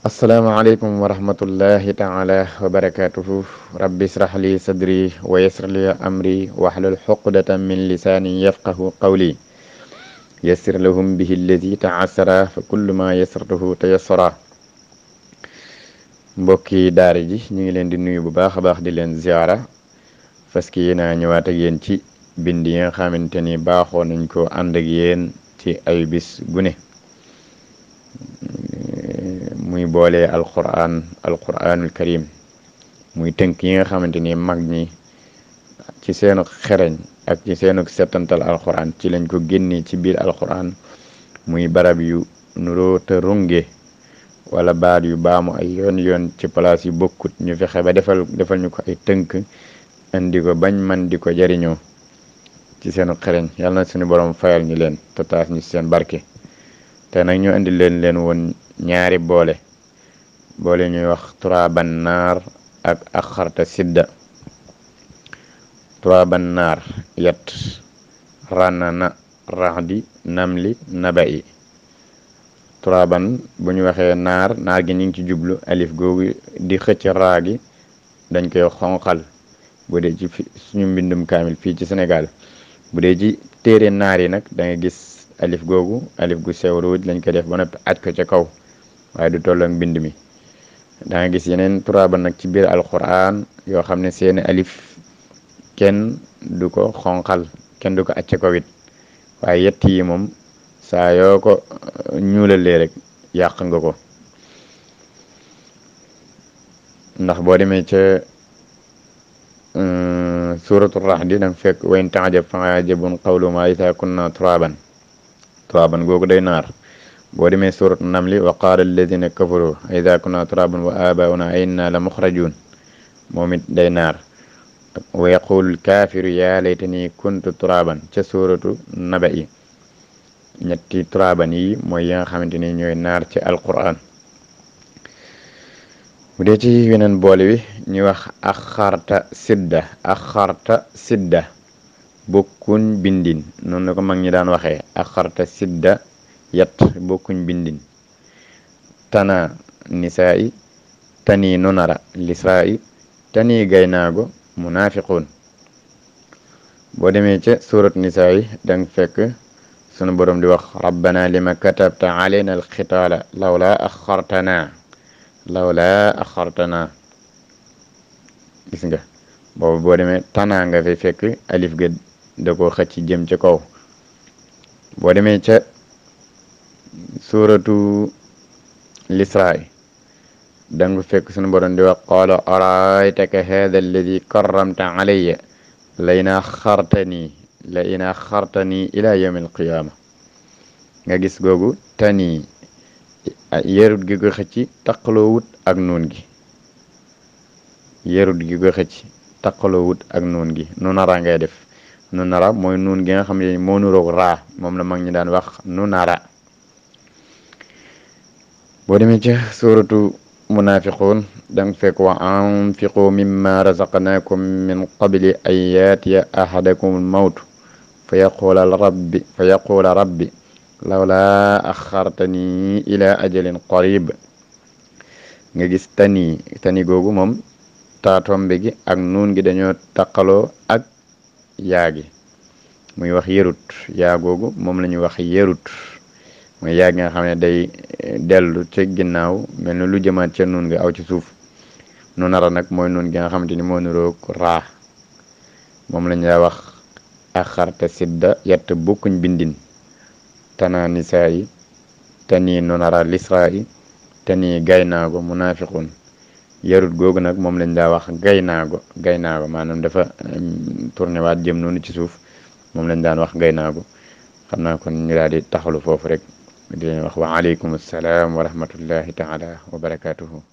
asalaamaaleykum wa rahmatullahi taala wa barakatuhu rabbi israh li sadri wa yassir li amri wahlul xuqdatan min lisaani yafqahu qawli yassir lahum bihi alladi taasara fa kullu ma yassartuhu tayassara mbokki daara ji ñu ngi leen di nuyu bu baax a baax di leen ziara parce que yéen a ñëwaat ak yéen ci bind yi nga xamante ni baaxoo nañ ko ànd ak yéen ci ay bis gu ne muy boole alquranul karim muy tënk yi nga xamante ni mag ñi ci seenu xereñ ak ci seenu settantal alquran ci lañ ko génnee ci biir alquran muy barab yu nuroo te runge wala baat yu baamu ay yoon ci place yu bokkut ñu fexe ba defal ñu ko ay tënk indi ko bañ man di ko jariñoo ci seenu xereñ yàlla na suñu borom fayal ñu leen te taas ñu seen barke te nag ñu indi leen woon ñaari boole ñuy wax turaban naar ak axarta sidda turaban naar yat ranana raxdi namli nabai turaban bu ñu waxee naar gi ñu ngi ci jublu alif googu di xëcc raa gi dañ koy xonqal bu dee ci suñu mbindum kaamil fii ci Sénégal bu dee ci téere naar yi nag da nga gis alif googu alif gu sew ruuj lañ ko def ba noppi aj ko ca kaw waaye du toll ak mbind mi da nga gis yeneen turaaba nag ci biir alquran yoo xam ne seeni alif kenn du ko xonqal kenn du ko aj ca kaw it waaye yett yi moom saa yoo ko ñuulalee rek yàq nga ko ndax boo demee ca suratu raxdi danga fekk wayn taajab fa ajabun qawluhum iza kunna turaban googu day naar boo demee suratu namli wa qaala alladina kafaru iza kunna turaban wa abauna inna la muxrajun moom it day naar wa yaqulu lkaafiru yaa laytani kuntu turaban ca suratu naba yi ñetti turaban yi mooy yi nga xamante ni ñooy naar ci alquran bu dee ci weneen boole wi ñuy wax axarta sidda bokkuñ bindin noonu la ko mag ñi daan waxee axarta sidda yat bokkuñ bindin tana nisaa i tani nonara lisraa i tani gaynaago munafiqun boo demee ca surat nisaa yi danga fekk sunu borom di wax rabbana lima katabta alayna alxitaala lawla axartana gis nga boobu boo demee tana nga fay fekk alif ga da koo xëcc jëm ca kaw boo demee ca suratu lisraa danga fekk sunu borom di wax qaala araaytaka haada alladi karramta alayya la in axartani ila yawmi alqiyaama nga gis googu tani yerut gi ko xëcc taqaloowut ak nuun gi nu nara ngay def nu nara mooy nuun gi nga xam ne moo nuroog raa moom la mag ñi daan wax nu nara boo demee ci suratu munafiqun danga fekk wa anfiqu mimma razaqnakum min qabli an yaatiya ahadakum almawtu fa yaqula rabbi lawla axartani ila ajalin qarib nga gis tani googu moom taatombe gi ak nuun gi dañoo taqaloo ak yaa gi muy wax yerut yaa googu moom la ñuy wax yerut mooy yaa gi nga xam ne day dellu ca ginnaaw mel ni lu jëmaat ca nuun nga aw ci suuf nu nara nag mooy nuun gi nga xamante ni moo niroog raa moom lañ la wax axarta sidda yett bokkuñ bindin tana nisaa yi tani nonara lisraa yi tani gaynaago munafiqun yarut googu nag moom lañ daa wax gaynaago maanaam dafa tourné waat jëm noonu ci suuf moom lañ daan wax gaynaago xam naa kon ñu daal di taxalu foofu rek di leen wax wa aleykum assalaam wa rahmatullahi taala wa barakatuhu